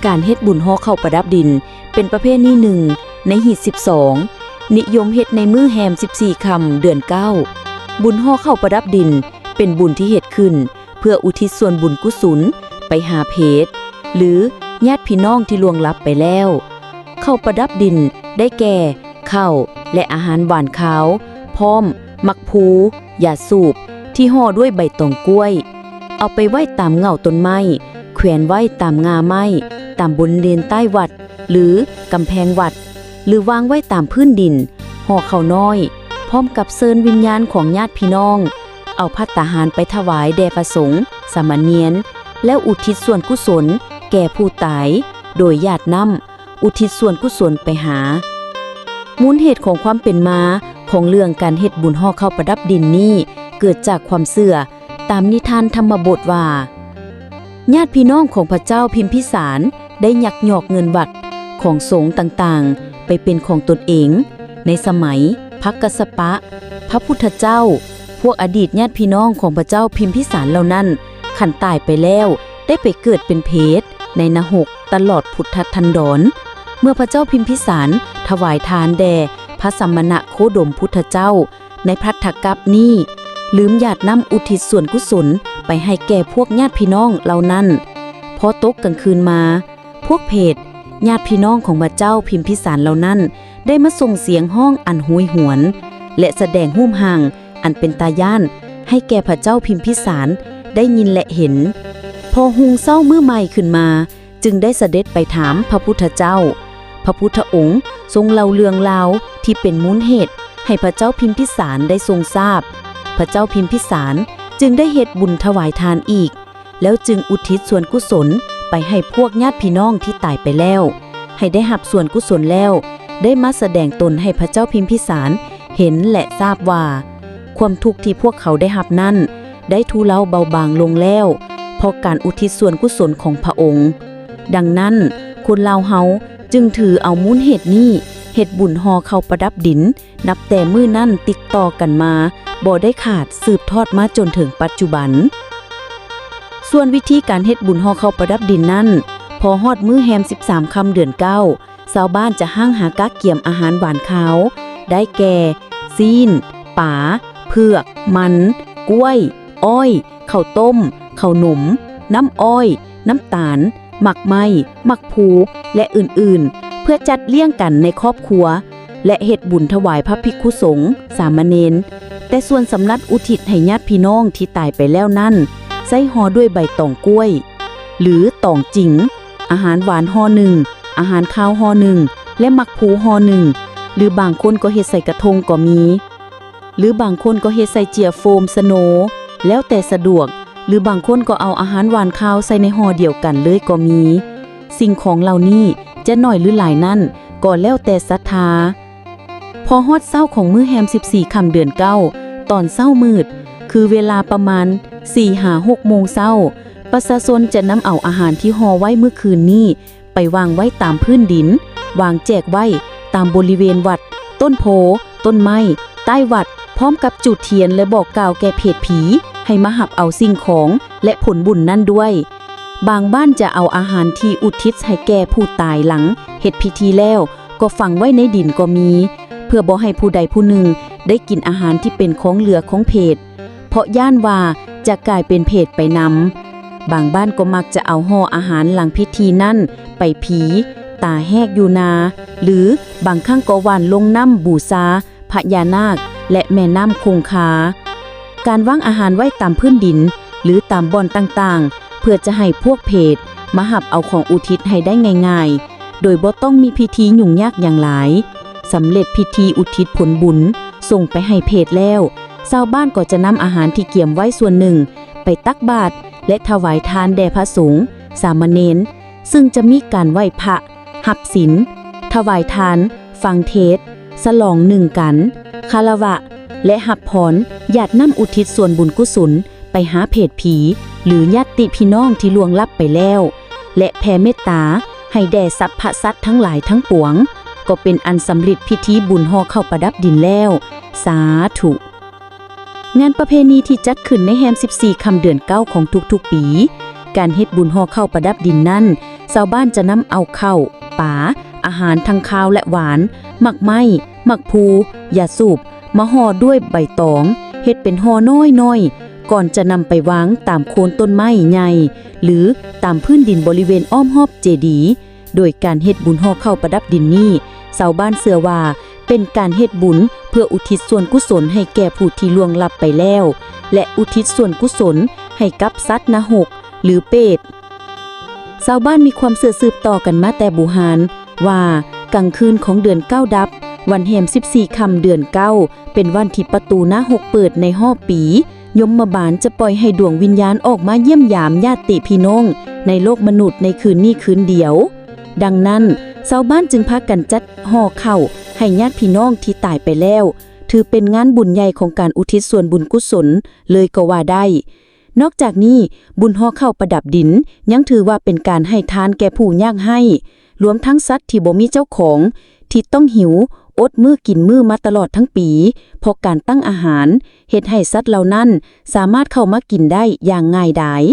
ການເຮັດບຸນຫໍ່ເຂົ້າປະດັບດິນ ເປັນປະເພນີໜຶ່ງໃນຮີດສິບສອງ ນິຍົມເຮັດໃນມື້ແຮມສິບສີ່ຄ່ຳເດືອນເກົ້າ. ບຸນຫໍ່ເຂົ້າປະດັບດິນ ເປັນບຸນທີ່ເຮັດຂຶ້ນເພື່ອອຸທິດສ່ວນບຸນກຸສົນໄປຫາເຜດ ຫຼື ຍາດພີ່ນ້ອງທີ່ລ່ວງລັບໄປແລ້ວ. ເຂົ້າປະດັບດິນໄດ້ແກ່ ເຂົ້າ ແລະ ອາຫານຫວານຄາວ, ພ້ອມໝາກພູ, ຢາສູບທີ່ຫໍ່ດ້ວຍໃບຕອງກ້ວຍ, ເອົາໄປໄວ້ຕາມເຫງົ້າຕົ້ນໄມ້, ແຂວນໄວ້ຕາມງ່າໄມ້, ຕາມບົນເລນໃຕ້ວັດ ຫຼື ກຳແພງວັດ ຫຼື ວາງໄວ້ຕາມພື້ນດິນ, ຫໍ່ເຂົ້ານ້ອຍ, ພ້ອມກັບເຊີນວິນຍານຂອງຍາດພີ່ນ້ອງ ເອົາພັດຕາຫານໄປຖວາຍແດ່ພະສົງ, ສາມະເນນ ແລ້ວອຸທິດສ່ວນກຸສົນແກ່ຜູ້ຕາຍ ໂດຍຢາດນ້ຳ ອຸທິດສ່ວນກຸສົນໄປຫາ. ມູນເຫດຂອງຄວາມເປັນມາຂອງເລື່ອງການເຮັດບຸນຫໍ່ເຂົ້າປະດັບດິນນີ້ ເກີດຈາກຄວາມເຊື່ອຕາມນິທານທຳມະບົດວ່າ ຍາດພີ່ນ້ອງຂອງພະເຈົ້າພິມພິສານໄດ້ຍັກຍອກເງິນວັດຂອງສົງຕ່າງໆ ໄປເປັນຂອງຕົນເອງ ໃນສະໄໝພະກັດສະປະ ພະພຸດທະເຈົ້າ. ພວກອະດີດຍາດພີ່ນ້ອງຂອງພະເຈົ້າພິມພິສານເຫຼົ່ານັ້ນ ຄັນຕາຍໄປແລ້ວ ໄດ້ໄປເກີດເປັນເຜດໃນນະຮົກຕະຫຼອດພຸດທະທັນດອນ. ເມື່ອພະເຈົ້າພິມພິສານຖວາຍທານແດ່ພະສະມະນະໂຄດົມພຸດທະເຈົ້າໃນພັດທະກັບນີ້ ລືມຢາດນ້ຳອຸທິດສ່ວນກຸສົນໄປໃຫ້ແກ່ພວກຍາດພີ່ນ້ອງເຫຼົ່ານັ້ນ. ພໍຕົກກາງຄືນມາ ພວກເຜດ ຍາດພີ່ນ້ອງຂອງພະເຈົ້າພິມພິສານເຫຼົ່ານັ້ນ ໄດ້ມາສົ່ງສຽງຮ້ອງອັນໂຫຍຫວນ ແລະ ສະແດງຮູບຮ່າງອັນເປັນຕາຢ້ານໃຫ້ແກ່ພະເຈົ້າພິມພິສານໄດ້ຍິນ ແລະ ເຫັນ. ພໍຮຸ່ງເຊົ້າມື້ໃໝ່ຂຶ້ນມາ ຈຶ່ງໄດ້ສະເດັດໄປຖາມພະພຸດທະເຈົ້າ. ພະພຸດທະອົງຊົງເລົ່າເລື່ອງລາວທີ່ເປັນມູນເຫດໃຫ້ພະເຈົ້າພິມພິສານໄດ້ຊົງຊາບ. ພະເຈົ້າພິມພິສານຈຶ່ງໄດ້ເຮັດບຸນຖວາຍທານອີກ ແລ້ວຈຶ່ງອຸທິດສ່ວນກຸສົນໄປໃຫ້ພວກຍາດພີ່ນ້ອງທີ່ຕາຍໄປແລ້ວ ໃຫ້ໄດ້ຮັບສ່ວນກຸສົນແລ້ວ ໄດ້ມາສະແດງຕົນໃຫ້ພະເຈົ້າພິມພິສານເຫັນ ແລະ ຊາບວ່າ ຄວາມທຸກທີ່ພວກເຂົາໄດ້ຮັບນັ້ນ ໄດ້ທຸເລົາເບົາບາງລົງແລ້ວ ເພາະການອຸທິດສ່ວນກຸສົນຂອງພະອົງ. ດັ່ງນັ້ນ, ຄົນລາວເຮົາຈຶ່ງຖືເອົາມູນເຫດນີ້ເຮັດບຸນຫໍ່ເຂົ້າປະດັບດິນ ນັບແຕ່ມື້ນັ້ນຕິດຕໍ່ກັນມາບໍ່ໄດ້ຂາດ ສືບທອດມາຈົນເຖິງປັດຈຸບັນ. ສ່ວນວິທີການເຮັດບຸນຫໍ່ເຂົ້າປະດັບດິນນັ້ນ, ພໍຮອດມື້ແຮມສິບສາມຄ່ຳເດືອນເກົ້າ ຊາວບ້ານຈະຫ້າງຫາກະກຽມອາຫານຫວານຄາວ ໄດ້ແກ່ ຊີ້ນ, ປາ, ເຜືອກ, ມັນ, ກ້ວຍ, ອ້ອຍ, ເຂົ້າຕົ້ມ, ເຂົ້າໜົມ, ນ້ຳອ້ອຍ, ນ້ຳຕານ, ໝາກໄມ້, ໝາກພູ ແລະ ອື່ນໆ ເພື່ອຈັດລ້ຽງກັນໃນຄອບຄົວ ແລະ ເຮັດບຸນຖວາຍພະພິກຂຸສົງ, ສາມະເນນ. ແຕ່ສ່ວນສຳລັບອຸທິດໃຫ້ຍາດພີ່ນ້ອງທີ່ຕາຍໄປແລ້ວນັ້ນ ໃຊ້ຫໍ່ດ້ວຍໃບຕອງກ້ວຍ ຫຼື ຕອງຈິງ, ອາຫານຫວານຫໍ່ໜຶ່ງ, ອາຫານຄາວຫໍ່ໜຶ່ງ ແລະ ໝາກພູຫໍ່ໜຶ່ງ ຫຼື ບາງຄົນກໍເຮັດໃສ່ກະທົງກໍມີ. ຫຼືບາງຄົນກໍເຮັດໃສ່ເຈຍໂຟມສະໂນ ແລ້ວແຕ່ສະດວກ ຫຼືບາງຄົນກໍເອົາອາຫານຫວານຄາວໃສ່ໃນຫໍ່ດຽວກັນເລີຍກໍມີ. ສິ່ງຂອງເຫຼົ່ານີ້ຈະໜ້ອຍຫຼືຫຼາຍນັ້ນກໍແລ້ວແຕ່ສັດທາ. ພໍຮອດເຊົ້າຂອງມື້ແຮມສິບສີ່ຄ່ຳເດືອນເກົ້າ ຕອນເຊົ້າມືດ ຄືເວລາປະມານສີ່ຫາຫົກໂມງເຊົ້າ ປະຊາຊົນຈະນຳເອົາອາຫານທີ່ຫໍ່ໄວ້ມື້ຄືນນີ້ ໄປວາງໄວ້ຕາມພື້ນດິນ, ວາງແຈກໄວ້ຕາມບໍລິເວນວັດ, ຕົ້ນໂພ, ຕົ້ນໄມ້, ໃຕ້ວັດ, ພ້ອມກັບຈູດທຽນ ແລະ ບອກກ່າວແກ່ເຜດຜີໃຫ້ມາຮັບເອົາສິ່ງຂອງ ແລະ ຜົນບຸນນັ້ນດ້ວຍ. ບາງບ້ານຈະເອົາອາຫານທີ່ອຸທິດໃຫ້ແກ່ຜູ້ຕາຍຫຼັງເຮັດພິທີແລ້ວ ກໍຝັງໄວ້ໃນດິນກໍມີ, ເພື່ອບໍ່ໃຫ້ຜູ້ໃດຜູ້ໜຶ່ງໄດ້ກິນອາຫານທີ່ເປັນຂອງເຫຼືອຂອງເຜດ. ເພາະຢ້ານວ່າຈະກາຍເປັນເຜດໄປນຳ. ບາງບ້ານກໍມັກຈະເອົາຫໍ່ອາຫານຫຼັງພິທີນັ້ນໄປຜີຕາແຮກຢູ່ນາ ຫຼືບາງຄັ້ງກໍຫວ່ານລົງນ້ຳບູຊາພະຍານາກ ແລະ ແມ່ນ້ຳຄົງຄາ. ການວາງອາຫານໄວ້ຕາມພື້ນດິນ ຫຼື ຕາມບ່ອນຕ່າງໆ ເພື່ອຈະໃຫ້ພວກເຜດມາຮັບເອົາຂອງອຸທິດໃຫ້ໄດ້ງ່າຍໆ ໂດຍບໍ່ຕ້ອງມີພິທີຫຍຸ້ງຍາກຫຍັງຫຼາຍ. ສຳເລັດພິທີອຸທິດຜົນບຸນສົ່ງໄປໃຫ້ເຜດແລ້ວ, ຊາວບ້ານກໍຈະນຳອາຫານທີ່ກຽມໄວ້ສ່ວນໜຶ່ງໄປຕັກບາດ ແລະ ຖວາຍທານແດ່ພະສົງ, ສາມະເນນ, ຊຶ່ງຈະມີການໄຫວ້ພະ, ຮັບສິນ, ຖວາຍທານ, ຟັງເທດ, ສະຫຼອງໜຶ່ງກັນ, ຄາລະວະ ແລະ ຮັບພອນ, ຢາດນ້ຳອຸທິດສ່ວນບຸນກຸສົນໄປຫາເຜດຜີ ຫຼື ຍາດຕິພີ່ນ້ອງທີ່ລ່ວງລັບໄປແລ້ວ ແລະ ແຜ່ເມດຕາໃຫ້ແດ່ສັບພະສັດທັງຫຼາຍທັງປວງ, ກໍເປັນອັນສຳເລັດພິທີບຸນຫໍ່ເຂົ້າປະດັບດິນແລ້ວ. ສາທຸ. ງານປະເພນີທີ່ຈັດຂຶ້ນໃນແຮມສິບສີ່ຄ່ຳເດືອນເກົ້າຂອງທຸກໆປີ. ການເຮັດບຸນຫໍ່ເຂົ້າປະດັບດິນນັ້ນ ຊາວບ້ານຈະນຳເອົາເຂົ້າ, ປາ, ອາຫານທັງຄາວ ແລະ ຫວານ, ໝາກໄມ້, ໝາກພູ, ຢາສູບ ມາຫໍ່ດ້ວຍໃບຕອງ, ເຮັດເປັນຫໍ່ນ້ອຍໆ ກ່ອນຈະນຳໄປວາງຕາມໂຄນຕົ້ນໄມ້ໃຫຍ່ ຫຼື ຕາມພື້ນດິນບໍລິເວນອ້ອມຮອບເຈດີ. ໂດຍການເຮັດບຸນຫໍ່ເຂົ້າປະດັບດິນນີ້, ຊາວບ້ານເຊື່ອວ່າເປັນການເຮັດບຸນເພື່ອອຸທິດສ່ວນກຸສົນໃຫ້ແກ່ຜູ້ທີ່ລ່ວງລັບໄປແລ້ວ ແລະ ອຸທິດສ່ວນກຸສົນໃຫ້ກັບສັດນະຮົກ ຫຼື ເປດ. ຊາວບ້ານມີຄວາມເຊື່ອສືບຕໍ່ກັນມາແຕ່ບູຮານວ່າ ກາງຄືນຂອງເດືອນເກົ້າດັບ, ວັນແຮມສິບສີ່ຄ່ຳເດືອນເກົ້າ ເປັນວັນທີ່ປະຕູນະຮົກເປີດໃນຮອບປີ. ຍົມມະບານຈະປ່ອຍໃຫ້ດວງວິນຍານອອກມາຢ້ຽມຢາມຍາດຕິພີ່ນ້ອງໃນໂລກມະນຸດໃນຄືນນີ້ຄືນດຽວ. ດັ່ງນັ້ນ, ຊາວບ້ານຈຶ່ງພາກັນຈັດຫໍ່ເຂົ້າໃຫ້ຍາດພີ່ນ້ອງທີ່ຕາຍໄປແລ້ວ, ຖືເປັນງານບຸນໃຫຍ່ຂອງການອຸທິດສ່ວນບຸນກຸສົນເລີຍກໍວ່າໄດ້. ນອກຈາກນີ້, ບຸນຫໍ່ເຂົ້າປະດັບດິນຍັງຖືວ່າເປັນການໃຫ້ທານແກ່ຜູ້ຍາກໄຮ້, ລວມທັງສັດທີ່ບໍ່ມີເຈົ້າຂອງ, ທີ່ຕ້ອງຫິວ, ອົດມື້ກິນມື້ມາຕະຫຼອດທັງປີ, ເພາະການຕັ້ງອາຫານ ເຮັດໃຫ້ສັດເຫຼົ່ານັ້ນສາມາດເຂົ້າມາກິນໄດ້ຢ່າງງ່າຍດາຍ.